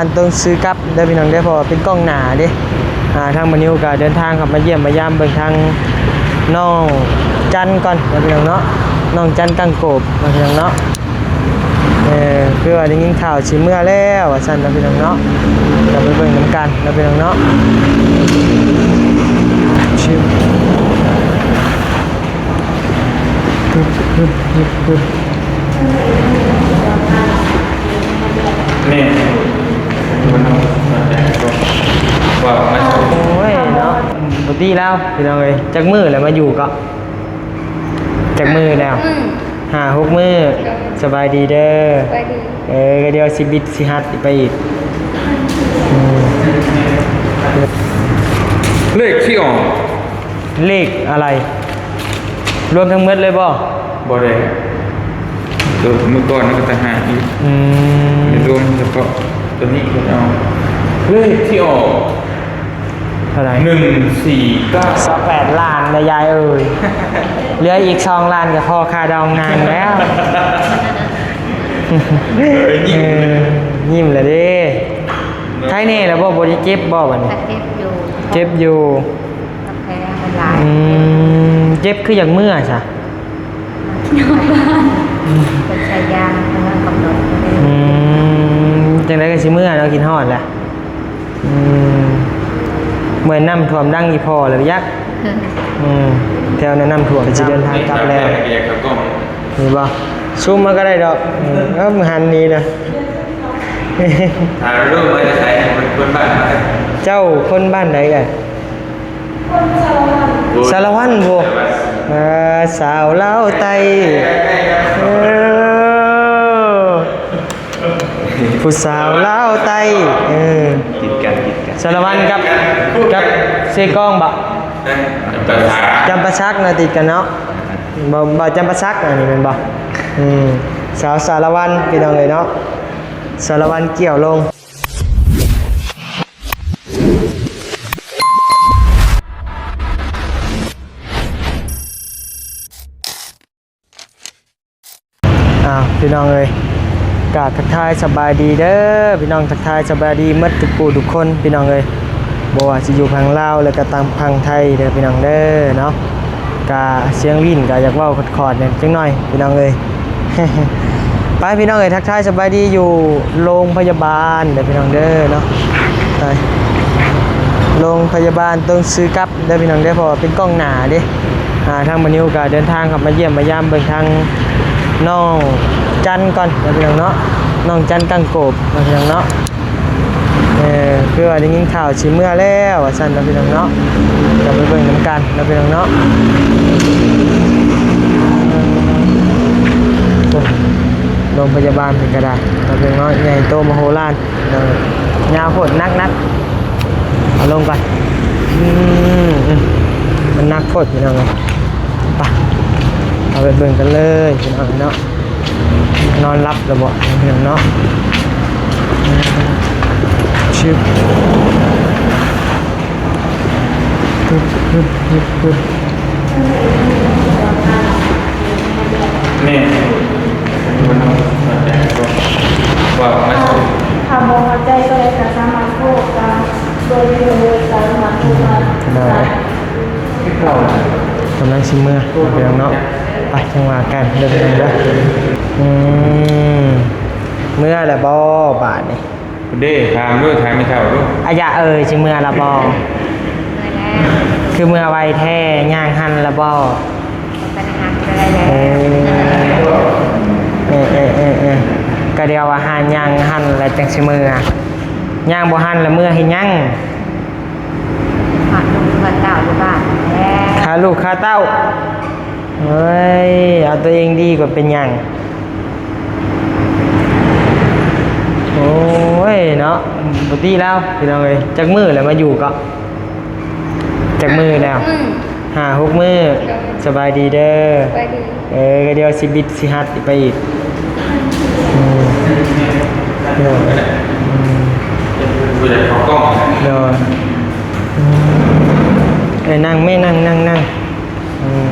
ອັນຕ້ອງຊື້ກັບເດີພີ່ນ້ອງເດີ ເພາະວ່າເປັນກ້ອງໜ້າເດ້. ອ່າ ທາງບ່າວນິວກໍເດີນທາງເຂົ້າມາຢ້ຽມມາຢາມເບິ່ງທາງນ້ອງຈັນກ່ອນເນາະພີ່ນ້ອງເນາະ, ນ້ອງຈັນກັງໂກບເນາະພີ່ນ້ອງເນາະ. ເອີ ຄືວ່າໄດ້ຍິນຂ່າວຊິເມືອແລ້ວວ່າຊັ້ນເນາະພີ່ນ້ອງເນາະ, ກໍໄປເບິ່ງນຳກັນເນາະພີ່ນ້ອງເນາະ. ຊຶບ ຮຶບ ຮຶບ ຮຶບ ຮຶບ ແມ່ນ ບໍ່ເນາະ ວ່າມາ ໂອ້ຍເນາະ ບໍ່ຕິແລ້ວພີ່ນ້ອງເອີຍ. ຈັກມື້ແລ້ວມາຢູ່ເກາະ? ຈັກມື້ແລ້ວ? ອືມ ຫ້າຫົກມື້. ສະບາຍດີເດີ. ສະບາຍດີ. ເອີ ກໍດຽວຊິບິດຊິຫັດໄປອີກ. ອືມ ເລກທີ່ອອກ ເລກອະໄລ? ລວມທັງໝົດເລີຍບໍ່? ບໍ່ໄດ້ ໂຕມື້ກ່ອນມັນກໍຕ່າງຫາກອີກ. ອືມ ລວມສະເພາະໂຕນີ້ເພິ່ນເອົາ ເລກທີ່ອອກເທົ່າໃດ? ໜຶ່ງສີ່ເກົ້າ ຊາວແປດລ້ານນະຍາຍເອີຍ. ເຫຼືອອີກສອງລ້ານກໍພໍຄ່າດອງນາງແລ້ວ. ເອີ ຍິ້ມ ເອີ ຍິ້ມແລ້ວເດ້. ໄຄແນ່ແລ້ວບໍ່? ບໍ່ໄດ້ເຈັບບໍ່ບັດນີ້? ກໍເຈັບຢູ່ ເຈັບຢູ່. ແຜມັນຫຼາຍ. ອືມ ເຈັບຄືຢາກເມືອຊະ? ອືມ ເພິ່ນໃສ່ຢາ ເພິ່ນກຳນົດ. ອືມ ຈັ່ງໃດກໍຊິເມືອເນາະ ຄິດຮອດແຫຼະ. ອືມ ເມື່ອຍນ້ຳຖ້ວມດັງອີ່ພໍ່ແລ້ວຢາກ. ອືມ ແຖວນັ້ນນ້ຳຖ້ວມ ກໍຊິເດີນທາງກັບແລ້ວ. ມີບໍ່? ຊູມມາກໍໄດ້ດອກ. ເອີ ເອີ ມື້ຫັນນີ້ນະ ຖາມລູກວ່າຈະໃສ ເປັນຄົນບ້ານໃດ? ເຈົ້າຄົນບ້ານໃດເອີຍ? ສາລະວັນບໍ? ເອີ ສາວລາວໃຕ້ ເອີ ຜູ້ສາວລາວໃຕ້. ເອີ ຕິດກັນ ຕິດກັນ ສາລະວັນກັບ ກັບເຊກອງບໍ? ຈຳປາສັກ ຈຳປາສັກນະ ຕິດກັນເນາະ. ບໍ່ ບໍ່ ຈຳປາສັກອັນນີ້ແມ່ນບໍ່? ອືມ ສາວສາລະວັນ ພີ່ນ້ອງເອີຍເນາະ, ສາລະວັນກ່ຽວລົງ. ອ້າວ ພີ່ນ້ອງເອີຍ ກາບທັກທາຍສະບາຍດີເດີພີ່ນ້ອງ, ທັກທາຍສະບາຍດີໝົດທຸກຜູ້ທຸກຄົນພີ່ນ້ອງເອີຍ, ບໍ່ວ່າຊິຢູ່ຝັ່ງລາວ ແລະກະຕ່າງຝັ່ງໄທເດີພີ່ນ້ອງເດີເນາະ. ກະສຽງວິນກະຢາກເວົ້າຂອດໆແດ່ຈັກໜ້ອຍພີ່ນ້ອງເອີຍ. ໄປພີ່ນ້ອງເອີຍ ທັກທາຍສະບາຍດີຢູ່ໂລງພະຍາບານເດີພີ່ນ້ອງເດີເນາະ. ໄປ ໂລງພະຍາບານ ຕ້ອງຊື້ກັບເດີພີ່ນ້ອງເດີ ເພາະວ່າເປັນກ້ອງໜ້າເດ້. ອ່າ ທາງບ່າວນິວກໍເດີນທາງເຂົ້າມາຢ້ຽມມາຢາມເບິ່ງທາງນ້ອງຈັນກ່ອນເດີພີ່ນ້ອງເນາະ, ນ້ອງຈັນກັງໂກບເດີພີ່ນ້ອງເນາະ. ເອີ ຄືວ່າໄດ້ຍິນຂ່າວຊິເມືອແລ້ວວ່າຊັ້ນເນາະພີ່ນ້ອງເນາະ, ກໍໄປເບິ່ງນຳກັນເນາະພີ່ນ້ອງເນາະ. ໂອ້ ໂລງພະຍາບານເພິ່ນກໍໄດ້ເນາະພີ່ນ້ອງເນາະ, ໃຫຍ່ໂຕມະໂຫລານ. ເອີ ຍາວໂພດ ໜັກໆ ເອົາລົງກ່ອນ. ອືມ ອືມ ມັນໜັກໂພດພີ່ນ້ອງເອີຍ. ໄປ ເອົາໄປເບິ່ງກັນເລີຍພີ່ນ້ອງເນາະ. ນອນຫຼັບແລ້ວບໍ່ພີ່ນ້ອງເນາະ? ຊຶບ ຮຶບ ຮຶບ ຮຶບ ຮຶບ. ແມ່ນ ບໍ່ເຂົ້າໃຈກໍເວົ້າມາ. ຖ້າບໍ່ເຂົ້າໃຈໂຕໃດກໍສາມາດໂທມາເບີໂທ ສາມາດໂທມາ. ກຳລັງຊິເມືອພີ່ນ້ອງເນາະ, ໄປ ຈັ່ງວ່າກັນເດີພີ່ນ້ອງເດີ. ອືມ ເມືອແລ້ວບໍ່ບາດນີ້? ເດ້ ຖາມດູ ຖາມແມ່ເຖົ້າດູ. ອາຍະເອີຍ ຊິເມືອລະບໍ່? ເມືອແລ້ວ. ຄືເມືອໄວແທ້ ຍ່າງຫັນລະບໍ່? ເອີ ເອີ ເອີ ເອີ ກະດຽວວ່າຫາຍ່າງຫັນລະຈັ່ງຊິເມືອ, ຍ່າງບໍ່ຫັນລະເມືອເຮັດຫຍັງ? ຫາລູກຄາເຕົ້າຢູ່ບ້ານແຫຼະ. ຄາລູກຄາເຕົ້າ. ເອີຍ ເອົາຕົວເອງດີກວ່າເປັນຫຍັງ? ໂອ້ຍເນາະ ບໍ່ຕິແລ້ວພີ່ນ້ອງເອີຍ. ຈັກມື້ແລ້ວມາຢູ່ເກາະ? ຈັກມື້ແລ້ວ? ຫ້າຫົກມື້. ສະບາຍດີເດີ. ສະບາຍດີ. ເອີ ກໍດຽວຊິບິດຊິຫັດໄປອີກ. ອືມ ເນາະ ອືມ ບໍ່ຢາກເຂົ້າກ້ອງ. ເນາະ ອືມ ເອີ ນັ່ງແມ່ ນັ່ງ ນັ່ງ ນັ່ງ. ອືມ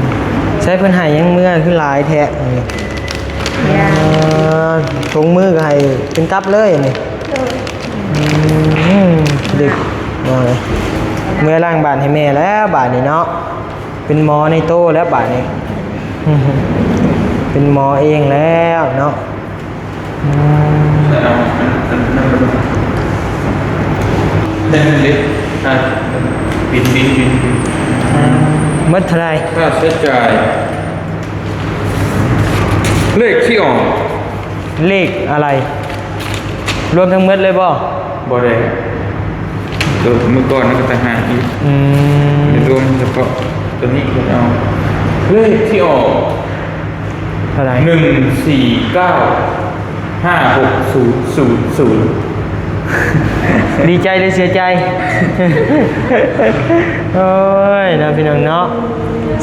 ໃຊ້ເພິ່ນໃຫ້ຫຍັງເມືອຄືຫຼາຍແທ້? ເອີ ຖົງມືກໍໃຫ້ເປັນກັບເລີຍນີ້. ໂດຍ. ອື ລ້າງບາດໃຫ້ແມ່ແລ້ວບາດນີ້ເນາະ ເປັນໝໍໃນໂຕແລ້ວບາດນີ້ ເປັນໝໍເອງແລ້ວເນາະ. ອືມ ແຕ່ເອົາອັນ ອັນນັ້ນມັນ ແຕ່ມັນເລັກ ອ່າ ບິນ ບິນ ບິນ ບິນ ໝົດເທົ່າໃດ? ຄ່າໃຊ້ຈ່າຍ ເລກທີ່ອອກ ເລກອະໄລ? ລວມທັງໝົດເລີຍບໍ່? ບໍ່ໄດ້ ໂຕມື້ກ່ອນນັ້ນກໍຕ່າງຫາກອີກ. ອືມ ລວມສະເພາະໂຕນີ້ເພິ່ນເອົາ ເລກທີ່ອອກເທົ່າໃດ? ໜຶ່ງສີ່ເກົ້າຫ້າຫົກສູນສູນສູນ. ດີໃຈຫຼືເສຍໃຈ? ໂອ້ຍ ເນາະ ພີ່ນ້ອງເນາະ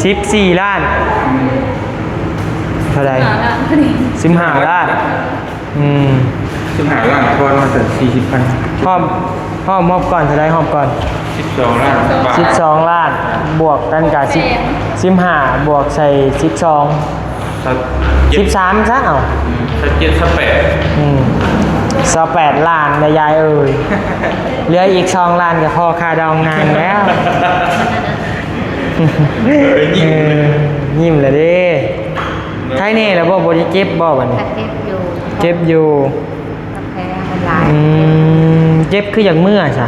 ສິບສີ່ລ້ານ ເທົ່າໃດ? ສິບຫ້າລ້ານ. ອືມ ສິບຫ້າລ້ານ ທອນມາແຕ່ສີ່ສິບພັນ. ຮອບ ຮອບ ຮອບກ່ອນເທົ່າໃດ? ຮອບກ່ອນ ສິບສອງລ້ານ ສິບສອງລ້ານ ບວກກັນກະສິບ ສິບຫ້າບວກໃສ່ສິບສອງ ສິບສາມຊະເອົາ. ອືມ ຊາວເຈັດ ຊາວແປດ. ອືມ ຊາວແປດລ້ານນະຍາຍເອີຍ ເຫຼືອອີກສອງລ້ານກໍພໍຄ່າດອງນາງແລ້ວ. ເອີ ຍິ້ມ ເອີ ຍິ້ມແລ້ວເດ້. ໄຄແນ່ແລ້ວບໍ່? ບໍ່ໄດ້ເຈັບບໍ່ບັດນີ້? ກໍເຈັບຢູ່ ເຈັບຢູ່ ກາແຟມັນຫຼາຍ. ອືມ ເຈັບຄືຢາກເມືອຊະ?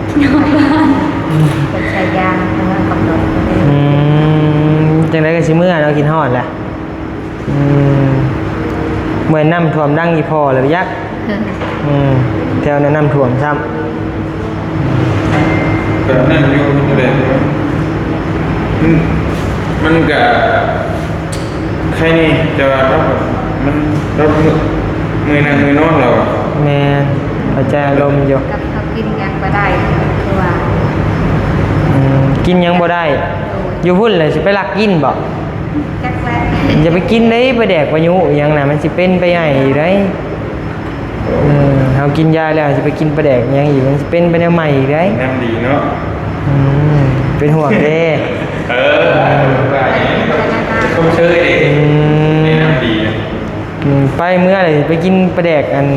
ເພິ່ນໃສ່ຢາເມືອກຳນົດ. ອືມ ຈັ່ງໃດກໍຊິເມືອເນາະ ຄິດຮອດແຫຼະ. ອືມ ເມື່ອຍນ້ຳຖ້ວມດັງອີ່ພໍ່ແລ້ວຢາກ. ອືມ ແຖວນັ້ນນ້ຳຖ້ວມຊ້ຳ. ກໍນັ້ນຢູ່ ມັນກໍ ມັນ ມັນກໍໄຄແນ່ ແຕ່ວ່າລາວກໍ ມັນ ລາວເມື່ອຍ ເມື່ອຍນັ່ງເມື່ອຍນອນລາວ. ແມ່ນ ເຂົ້າໃຈອາລົມຢູ່. ກັບເຮົາກິນຫຍັງບໍ່ໄດ້ ຄືວ່າ ອືມ ກິນຫຍັງບໍ່ໄດ້. ໂດຍ ຢູ່ພຸ້ນແຫຼະ ຊິໄປລັກກິນບໍ່? ຈັກແຫຼະ ຢ່າໄປກິນເດ້ ປາແດກປາຍຸອີ່ຫຍັງນະ ມັນຊິເປັນໄປໃຫຍ່ຢູ່ໃດ. ເອີ ເຮົາກິນຢາແລ້ວຊິໄປກິນປາແດກຫຍັງອີກ ມັນຊິເປັນໄປແນວໃໝ່ອີກໃດ໋. ນ້ຳດີເນາະ. ອືມ ເປັນຫ່ວງເດ້. ເອີ ວ່າຫຍັງ ຊົມເຊີຍເດ້. ອືມ ແນະນຳດີ. ອືມ ໄປເມືອເລີຍ ໄປກິນປາແດກ ອັນ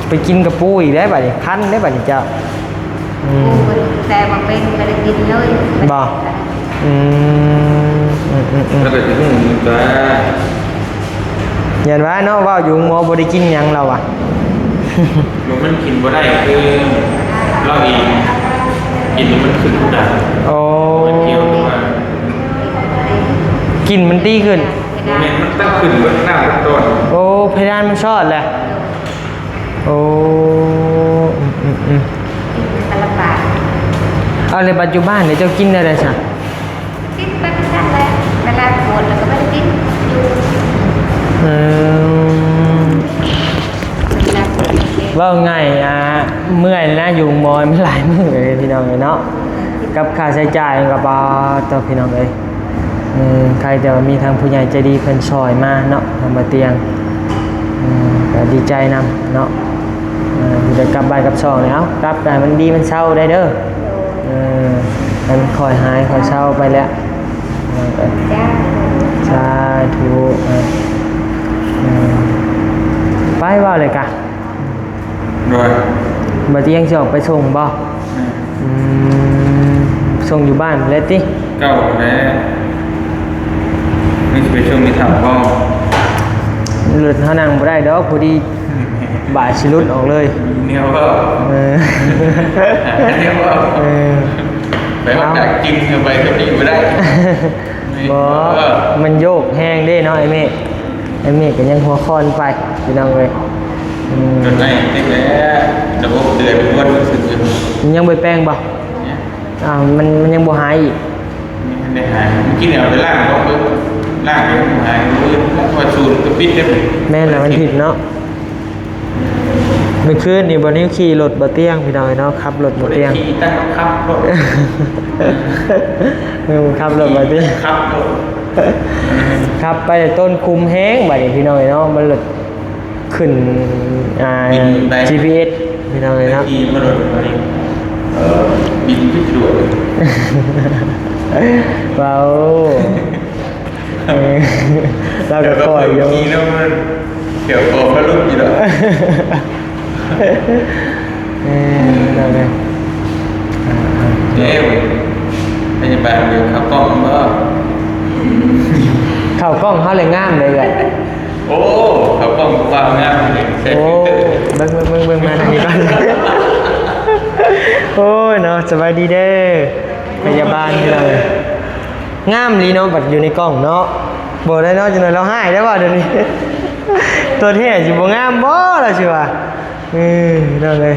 ໄປກິນກະປູອີກໄດ໋ບາດນີ້ ຄັນໄດ໋ບາດນີ້ເຈົ້າ. ອືມ ປູເພິ່ນແຕ່ວ່າເປັນ ບໍ່ໄດ້ກິນເລີຍ. ບໍ່? ອືມ ອືມໆໆ ແລ້ວກໍຊິຮູ້ຢູ່ຕົວະ. ຢ້ານວ່າເນາະ ເວົ້າຢູ່ໂຮງໝໍບໍ່ໄດ້ກິນຫຍັງລາວວ່າ. ບໍ່ແມ່ນກິນບໍ່ໄດ້ ຄືລາວເອງກິນແລ້ວມັນຂຶ້ນດາ. ໂອ້ ມັນກ່ຽວກັບວ່າ ກິນມັນຕີຂຶ້ນ. ບໍ່ແມ່ນ ມັນຕັ້ງຂຶ້ນເບິດນ້ຳເບິດຕົ້ນ. ໂອ້ ເພດານມັນຊອດແຫຼະ. ໂອ້ ອືມໆໆ ກິນມັນກໍລຳບາກ. ເອົາ ແລ້ວປັດຈຸບັນນີ້ເຈົ້າກິນແນວໃດຊະ? ກິນໄປຄືກັນແຫຼະ ເວລາປວດແລ້ວກໍບໍ່ໄດ້ກິນຢູ່. ເອີ ເວົ້າງ່າຍ ອ່າ ເມື່ອຍນະ ຢູ່ໂຮງໝໍມັນຫຼາຍມື້ເລີຍ ພີ່ນ້ອງເອີຍເນາະ ກັບຄ່າໃຊ້ຈ່າຍມັນກໍ ປາດໂທ້ ພີ່ນ້ອງເອີຍ. ເອີ ໃຄແຕ່ວ່າມີທາງຜູ້ໃຫຍ່ໃຈດີເພິ່ນຊ່ອຍມາເນາະ ທາງບ່າວຕຽງ ເອີ ກໍດີໃຈນຳເນາະ. ເອີ ຊິໄດ້ກັບບ້ານກັບຊ່ອງແລ້ວ ກັບໃຫ້ມັນດີມັນເຊົາໄດ້ເດີ. ເອີ ໃຫ້ມັນຄ່ອຍຫາຍຄ່ອຍເຊົາໄປແຫຼະ. ເອີ ສາທຸ. ເອີ ໄປ ເວົ້າເລີຍກະ. ໂດຍ ບ່າວຕຽງຊິອອກໄປສົ່ງບໍ່? ອືມ ສົ່ງຢູ່ບ້ານພຸ້ນແຫຼະຕິ? ເກົ່າພຸ້ນແຫຼະ. ມັນຊິໄປສົ່ງຢູ່ຖ້ຳບໍ່? ລົດເຮົານັ່ງບໍ່ໄດ້ດອກ ພໍດີບາດຊິຫຼຸດອອກເລີຍ. ແນວເວົ້າ. ເອີ ແນວເວົ້າ. ເອີ ໄປຮອດດາກຈິງ ເອົາ ໄປກໍໄປຢູ່ບໍ່ໄດ້. ບໍ່ ເອີ ມັນໂຍກແຮງເດ້ເນາະ ອ້າຍເມກ. ອ້າຍເມກກໍຍັງຫົວຄອນໄປ ພີ່ນ້ອງເອີຍ. ອືມ ຈົນໄດ້ຕິດແລ້ວ ລະບົບເຕືອນມັນວົນຊື່ໆ. ມັນຍັງບໍ່ແປງບໍ່? ຍັງ. ອ້າວ ມັນ ມັນຍັງບໍ່ຫາຍອີກ? ຍັງບໍ່ໄດ້ຫາຍ. ມື້ກີ້ນີ້ເອົາໄປລ້າງ ເບິ່ງ ລ້າງແລ້ວບໍ່ຫາຍ. ມື້ອື່ນ ເພາະວ່າສູນກໍປິດເດ້. ແມ່ນແລ້ວ ວັນອາທິດເນາະ. ມື້ຄືນນີ້ບ່າວນິວຂີ່ລົດບ່າວຕຽງ ພີ່ນ້ອງເອີຍເນາະ ຂັບລົດບ່າວຕຽງ. ບໍ່ໄດ້ຂີ່ ຕັ້ງຂັບລົດ. ເອີ ຂັບລົດບ່າວຕຽງ ຂັບລົດ. ຂັບໄປຕົ້ນຂຸມແຮງບາດນີ້ ພີ່ນ້ອງເອີຍເນາະ ມັນລົດຂຶ້ນ ອ່າ ຈີພີເອັສ ພີ່ນ້ອງເອີຍເນາະ. ຂີ່ມາລົດບາດນີ້ ເອີ ບິນຄືສະດວກ. ເວົ້າ ເອີ ລາວກໍຄ່ອຍຢູ່ ແຖວຂອງມະນຸດຢູ່ດອກ. ເອີ ນັ້ນແຫຼະ ເດ້ ພະຍາບານເບິ່ງເຂົ້າກ້ອງບໍ່? ເຂົ້າກ້ອງເຮົາແຫຼະງາມເດ້ເອື້ອຍ. ໂອ້ ເຂົ້າກ້ອງກໍວ່າງາມເດ້ ໃສ່ ໂອ້ ຟິວເຕີ ເບິ່ງ ເບິ່ງ ເບິ່ງ ເບິ່ງ ມາທາງນີ້ກ່ອນ. ໂອ້ຍເນາະ ສະບາຍດີເດີ ພະຍາບານພີ່ນ້ອງເອີຍ. ງາມອີ່ຫຼີເນາະ ບັດຢູ່ໃນກ້ອງເນາະ. ບໍ່ໄດ້ເນາະ ຈັກໜ່ອຍລາວຮ້າຍແລ້ວວ່າດຽວນີ້. ຕົວແທ້ຊິບໍ່ງາມບໍ່ລາວຊິວ່າ. ເອີ ພີ່ນ້ອງເອີຍ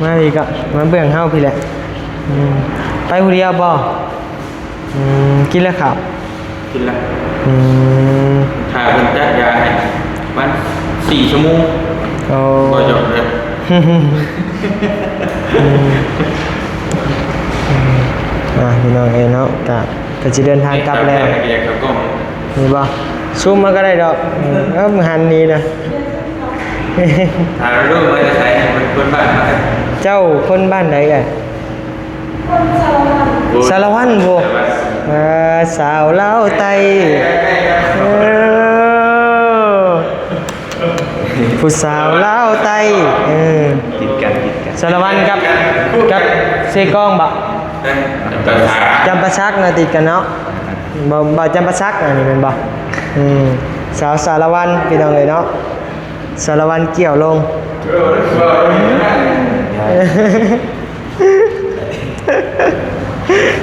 ມາພີ້ກໍມາເບື້ອງເຮົາພີ້ແຫຼະ. ອືມ ໄປຜູ້ດຽວບໍ່? ອືມ ກິນແລ້ວເຂົ້າ? ກິນແລ້ວ. ອືມ ຖ້າເພິ່ນຈັດຢາໃຫ້ປະມານສີ່ຊົ່ວໂມງ. ໂອ້ ບໍ່ຢອກເລີຍ. ອືມ ອືມ ອ່າ ພີ່ນ້ອງເອີຍເນາະ ກະ ກໍຊິເດີນທາງກັບແລ້ວ. ແຍກເຂົ້າກ້ອງ ມີບໍ່? ຊູມມາກໍໄດ້ດອກ. ເອີ ເອີ ມື້ຫັນນີ້ນະ ຖາມລູກມາແຕ່ໃສ? ເພິ່ນຄົນບ້ານໃດ? ເຈົ້າຄົນບ້ານໃດເອີຍ? ຄົນສາລະວັນ. ໂອ້ ສາລະວັນບໍ່? ສາລະວັນ. ເອີ ສາວລາວໃຕ້. ເອີ ຜູ້ສາວລາວໃຕ້. ເອີ ຕິດກັນ ຕິດກັນ. ສາລະວັນກັບ ກັບເຊກອງບໍ່? ຈຳປາສັກ. ຈຳປາສັກນະ ຕິດກັນເນາະ. ບໍ່ ບໍ່ ຈຳປາສັກອັນນີ້ແມ່ນບໍ່? ອືມ ສາວສາລະວັນ ພີ່ນ້ອງເອີຍເນາະ ສາລະວັນກ່ຽວລົງ.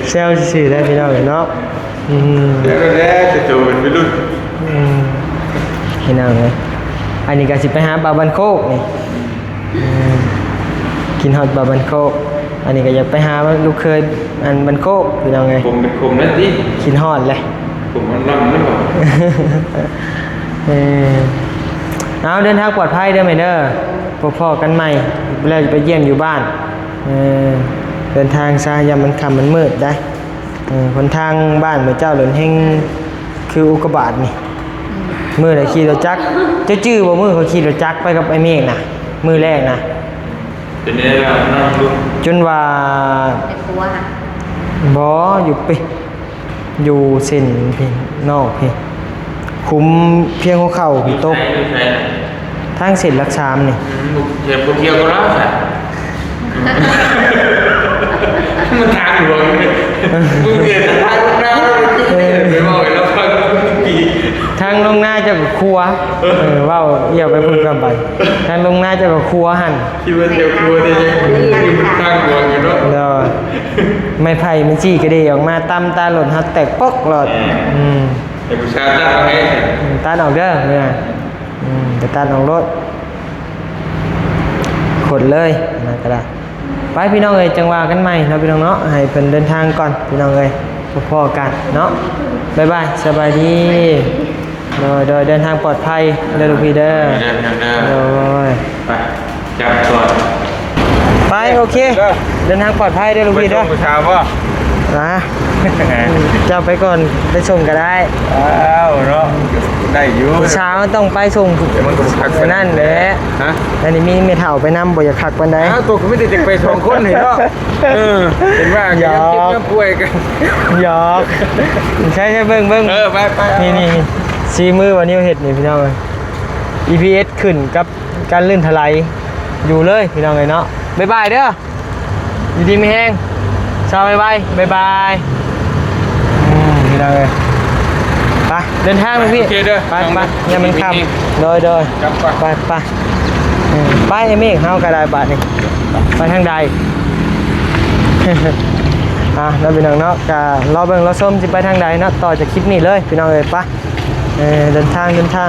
ແຊວຊື່ໆ ເດີພີ່ນ້ອງເອີຍເນາະ. ອືມ ແລ້ວແຫຼະ ຈະໂຕເປັນໄວລຸ້ນ. ອືມ ພີ່ນ້ອງເອີຍ ອັນນີ້ກໍຊິໄປຫາບ່າວບ້ານໂຄກນີ້. ອືມ ຄິດຮອດບ່າວບ້ານໂຄກ. ອັນນີ້ກໍຢາກໄປຫາລູກເຂີຍອັນບ້ານໂຄກ ພີ່ນ້ອງເອີຍ. ຜົມເປັນຜົມນັ້ນຕິ ຄິດຮອດແຫຼະ. ຜົມມັນລຳນັ້ນບໍ່? ເອີ ເອົາ ເດີນທາງປອດໄພເດີແມ່ເດີ ພົບພໍ້ກັນໃໝ່ ແລ້ວຈະໄປຢ້ຽມຢູ່ບ້ານ. ເອີ ເດີນທາງຊະ ຢ້ານມັນຄ່ຳມັນມືດໄດ໋. ເອີ ຫົນທາງບ້ານໝູ່ເຈົ້າໂດນແຮງຄືອຸກກາບາດນີ້. ອືມ ມື້ໃດຂີ່ລົດຈັກ ເຈົ້າຈື່ບໍ່? ມື້ຂ້ອຍຂີ່ລົດຈັກໄປກັບອ້າຍເມກນະ ມື້ແລກນະ. ເປັນໄງລະ ນັ່ງລຸກ ຈົນວ່າ ໄປຄົວຫັ້ນ ບໍ່ ຢູ່ເປ ຢູ່ເສັ້ນພີ້ ນອກພີ້ ຂຸມພຽງຫົວເຂົ່າພີ້ຕົກ. ຢູ່ໃສ ຢູ່ໃສນະ? ທາງເສັ້ນຫຼັກສາມນີ້. ອືມ ບໍ່ ບໍ່ກ່ຽວກັບລາວຊະ. ມັນທາງຫຼວງເດ້ ມຶງເດີນທາງລົງນາ ເອີ ໄປເວົ້າໃຫ້ລາວຟັງ. ທາງລົງນາເຈົ້າກໍຂົວ. ເອີ ເວົ້າອຽວໄປພຸ້ນກ່ອນບາດ ທາງລົງນາເຈົ້າກໍຂົວຫັ້ນ. ຄິດວ່າແຖວຄົວແຕ່ຍັງ ມັນທາງຫຼວງຢູ່ເນາະ. ໂດຍ ໄມ້ໄຜ່ມັນຊີ້ກະເດອອກມາຕຳຕາລົດເຮົາແຕກປອກໂລດ. ອືມ ໃຫ້ຜູ້ຊາຍຕັດເອົາໃຫ້ ຕັດອອກເດີ ເອີ ອືມ ໄປຕັດອອກໂລດ ຂົດເລີຍ ອັນນັ້ນກໍໄດ້. ໄປພີ່ນ້ອງເອີຍ ຈັ່ງວ່າກັນໃໝ່ເນາະ ພີ່ນ້ອງເນາະ. ໃຫ້ເພິ່ນເດີນທາງກ່ອນ ພີ່ນ້ອງເອີຍ ພໍ້ກັນເນາະ. ບາຍບາຍ ສະບາຍດີ. ໂດຍ ໂດຍ ເດີນທາງປອດໄພເດີລູກພີ່ເດີ. ໂດຍ ໄປ ຈັບກ່ອນ ໄປ ໂອເຄ ເດີນທາງປອດໄພເດີລູກພີ່ເດີ. ໄປສົ່ງຜູ້ສາວບໍ່? ນະ ເຈົ້າໄປກ່ອນ ໄປສົ່ງກໍໄດ້. ອ້າວ ເນາະ ໄດ້ຢູ່ ຜູ້ສາວຕ້ອງໄປສົ່ງ ມັນກໍບໍ່ຄັກປານນັ້ນແຫຼະ. ຮະ? ອັນນີ້ມີແມ່ເຖົ້າໄປນຳ ບໍ່ຢາກຄັກປານໃດ. ອ້າວ ໂຕກໍມີແຕ່ຈະໄປສອງຄົນນີ້ເນາະ. ເອີ ເຫັນວ່າ ຢອກ ເຈັບເຈັບປ່ວຍກັນ ຢອກ. ໃຊ່ ໃຊ່ ເບິ່ງ ເບິ່ງ ເອີ ໄປ ໄປ ນີ້ ນີ້ ສີມືບ່າວນິວເຮັດນີ້ ພີ່ນ້ອງເອີຍ ອີພີເອັສ ຂຶ້ນກັບການລື່ນຖະໄຫຼຢູ່ເລີຍ ພີ່ນ້ອງເອີຍເນາະ. ບາຍບາຍເດີ ຢູ່ດີມີແຮງ ຊາວໄວໆ ບາຍບາຍ. ອືມ ພີ່ນ້ອງເອີຍ ໄປ ເດີນທາງລູກພີ່ ໂອເຄເດີ ໄປ ໄປ ຢ່າມັນຄ່ຳ ໂດຍ ໂດຍ ໄປ ໄປ. ອືມ ໄປ ໄອ້ເມກ ເຮົາກໍໄດ້ບາດນີ້ ໄປທາງໃດ? ອ່າ ເນາະ ພີ່ນ້ອງເນາະ ກໍລໍເບິ່ງລໍຊົມ ຊິໄປທາງໃດເນາະ ຕໍ່ຈາກຄລິບນີ້ເລີຍ ພີ່ນ້ອງເອີຍ ໄປ. ເອີ ເດີນທາງ ເດີນທາງ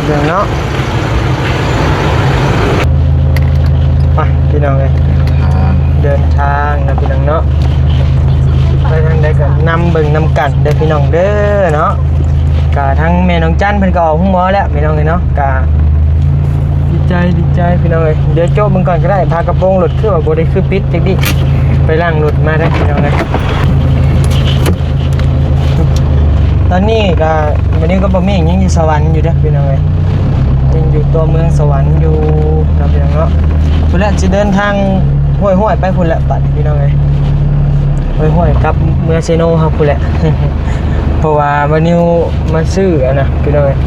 ເດີນເນາະ ໄປ ພີ່ນ້ອງເອີຍ ເດີນທາງນະ ພີ່ນ້ອງເນາະ ໄປທາງໃດກໍນຳເບິ່ງນຳກັນເດີ ພີ່ນ້ອງເດີເນາະ. ກະທາງແມ່ນ້ອງຈັນເພິ່ນກໍອອກໂຮງໝໍແລ້ວ ພີ່ນ້ອງເອີຍເນາະ ກະດີໃຈ ດີໃຈ ພີ່ນ້ອງເອີຍ. ດຽວໂຈະເບິ່ງກ່ອນກໍໄດ້ ຝາກະໂປງລົດຄືວ່າບໍ່ໄດ້ ຄືປິດຈັກດິ ໄປລ້າງລົດມາໄດ້ ພີ່ນ້ອງເອີຍ. ຕອນນີ້ກໍ ບາດນີ້ກໍບໍ່ມີຫຍັງ ຍັງຢູ່ສະຫວັນຢູ່ເດີພີ່ນ້ອງເອີຍ ຍັງຢູ່ຕົວເມືອງສະຫວັນຢູ່ເນາະ ພີ່ນ້ອງເນາະ. ພຸ້ນແຫຼະ ຊິເດີນທາງຫ້ວຍໆ ໄປພຸ້ນແຫຼະ ບັດນີ້ພີ່ນ້ອງເອີຍ ຫ້ວຍໆ ກັບເມືອເຊໂນເຮົາພຸ້ນແຫຼະ ເພາະວ່າບານິວມາຊື້ອັນນະ ພີ່ນ້ອງເອີຍ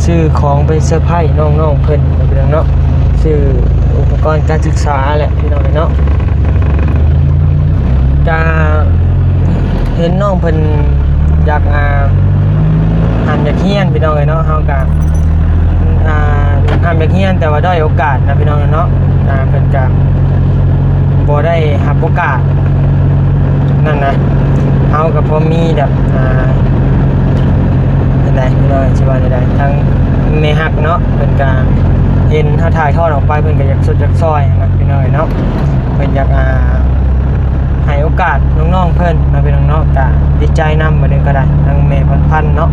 ຊື້ຂອງໄປເຊີໄພນ້ອງໆ ເພິ່ນ ພີ່ນ້ອງເນາະ ຊື້ອຸປະກອນການສຶກສາແຫຼະ ພີ່ນ້ອງເນາະ. ກະເຫັນນ້ອງເພິ່ນຢາກ ອ່າ ຫ້ຳຢາກຮຽນ ພີ່ນ້ອງເອີຍເນາະ. ເຮົາກະ ອ່າ ຫ້ຳຢາກຮຽນ ແຕ່ວ່າດ້ອຍໂອກາດນະ ພີ່ນ້ອງເນາະ. ອ່າ ເພິ່ນກະບໍ່ໄດ້ຮັບໂອກາດນັ້ນນະ. ເຮົາກະພໍມີແບບ ອ່າ ຈັ່ງໃດ ພີ່ນ້ອງ ຊິວ່າຈັ່ງໃດ ທາງແມ່ຮັກເນາະ ເພິ່ນກະເຫັນເຮົາຖ່າຍທອດອອກໄປ ເພິ່ນກະຢາກຊົດຢາກຊ່ອຍນະ ພີ່ນ້ອງເນາະ. ເພິ່ນຢາກ ອ່າ ໃຫ້ໂອກາດນ້ອງໆເພິ່ນເນາະ ພີ່ນ້ອງເນາະ. ກະດີໃຈນຳ ບັດນີ້ກະໄດ້ ທາງແມ່ພັນພັນເນາະ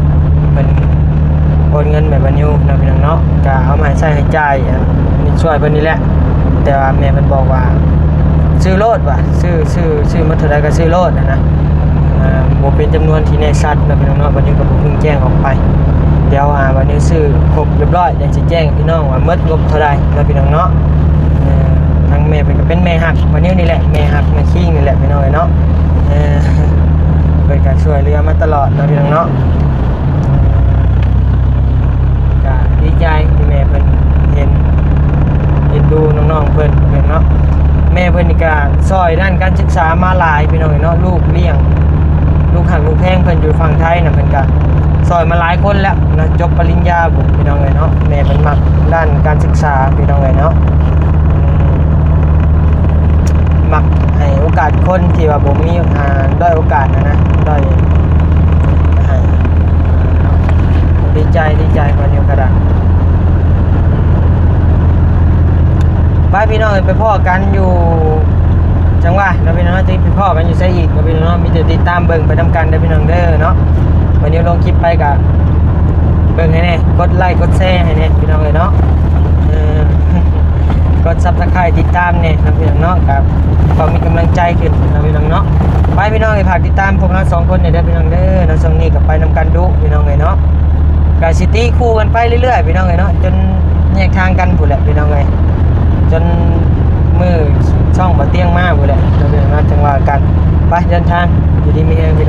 ເພິ່ນໂອນເງິນແມ່ບັນຍູເນາະ ພີ່ນ້ອງເນາະ. ກະເອົາມາໃຊ້ໃຫ້ຈ່າຍ ອ່າ ຊ່ວຍເພິ່ນນີ້ແຫຼະ. ແຕ່ວ່າແມ່ເພິ່ນບອກວ່າ ຊື້ໂລດວ່າ ຊື້ ຊື້ ຊື້ໝົດເທົ່າໃດກະຊື້ໂລດຫັ້ນນະ. ອ່າ ບໍ່ເປັນຈຳນວນທີ່ແນ່ຊັດເນາະ ພີ່ນ້ອງເນາະ. ບັດນີ້ກະບໍ່ເພິ່ງແຈ້ງອອກໄປ. ດຽວ ອ່າ ບັດນີ້ຊື້ຄົບຮຽບຮ້ອຍ ຈັ່ງຊິແຈ້ງພີ່ນ້ອງວ່າໝົດງົບເທົ່າໃດເນາະ ພີ່ນ້ອງເນາະ. ເອີ ທາງແມ່ເພິ່ນກະເປັນແມ່ຮັກ ບັດນີ້ນີ້ແຫຼະ ແມ່ຮັກແມ່ຄິງນີ້ແຫຼະ ພີ່ນ້ອງເອີຍເນາະ. ເອີ ເພິ່ນກະຊ່ວຍເຫຼືອມາຕະຫຼອດເນາະ ພີ່ນ້ອງເນາະ. ກະດີໃຈທີ່ແມ່ເພິ່ນເຫັນ ເອັນດູນ້ອງໆເພິ່ນເນາະ. ແມ່ເພິ່ນນີ້ກະຊ່ອຍດ້ານການສຶກສາມາຫຼາຍ ພີ່ນ້ອງເອີຍເນາະ. ລູກລ້ຽງ ລູກຮັກລູກແພງເພິ່ນຢູ່ຝັ່ງໄທນະ ເພິ່ນກະຊ່ອຍມາຫຼາຍຄົນແລ້ວນະ ຈົບປະລິນຍາພຸ້ນ ພີ່ນ້ອງເອີຍເນາະ. ແມ່ເພິ່ນມັກດ້ານການສຶກສາ ພີ່ນ້ອງເອີຍເນາະ. ອືມ ມັກໃຫ້ໂອກາດຄົນທີ່ວ່າບໍ່ມີ ອ່າ ດ້ອຍໂອກາດຫັ້ນນະ ດ້ອຍ ໃຫ້ ດີໃຈ ດີໃຈ ບາດນີ້ກະໄດ້ ໄປພີ່ນ້ອງເອີຍ ໄປພໍ້ກັນຢູ່ ຈັ່ງວ່າເນາະ ພີ່ນ້ອງເນາະ. ຈະໄປພໍ້ກັນຢູ່ໃສອີກເນາະ ພີ່ນ້ອງເນາະ. ມີແຕ່ຕິດຕາມເບິ່ງໄປນຳກັນເດີ ພີ່ນ້ອງເດີເນາະ. ບາດນີ້ລົງຄລິບໄປກະເບິ່ງໃຫ້ແດ່ ກົດໄລກົດແຊໃຫ້ແດ່ ພີ່ນ້ອງເອີຍເນາະ. ເອີ ກົດ Subscribe ຕິດຕາມແດ່ເນາະ ພີ່ນ້ອງເນາະ. ກະພໍມີກຳລັງໃຈຂຶ້ນເນາະ ພີ່ນ້ອງເນາະ. ໄປພີ່ນ້ອງເອີຍ ຝາກຕິດຕາມພວກເຮົາສອງຄົນແດ່ເດີ ພີ່ນ້ອງເດີເນາະ. ຊ່ວງນີ້ກະໄປນຳກັນດຸ ພີ່ນ້ອງເອີຍເນາະ. ກະຊິຕີຄູ່ກັນໄປເລື້ອຍໆ ພີ່ນ້ອງເອີຍເນາະ ຈົນແຍກທາງກັນພຸ້ນແຫຼະ ພີ່ນ້ອງເອີຍ ຈົນມື້ຊ່ອງບໍ່ຕຽງມາພຸ້ນແຫຼະ ຈັ່ງວ່າກັນ. ໄປ ເດີນທາງ ຢູ່ດີມີແຮງ ພີ່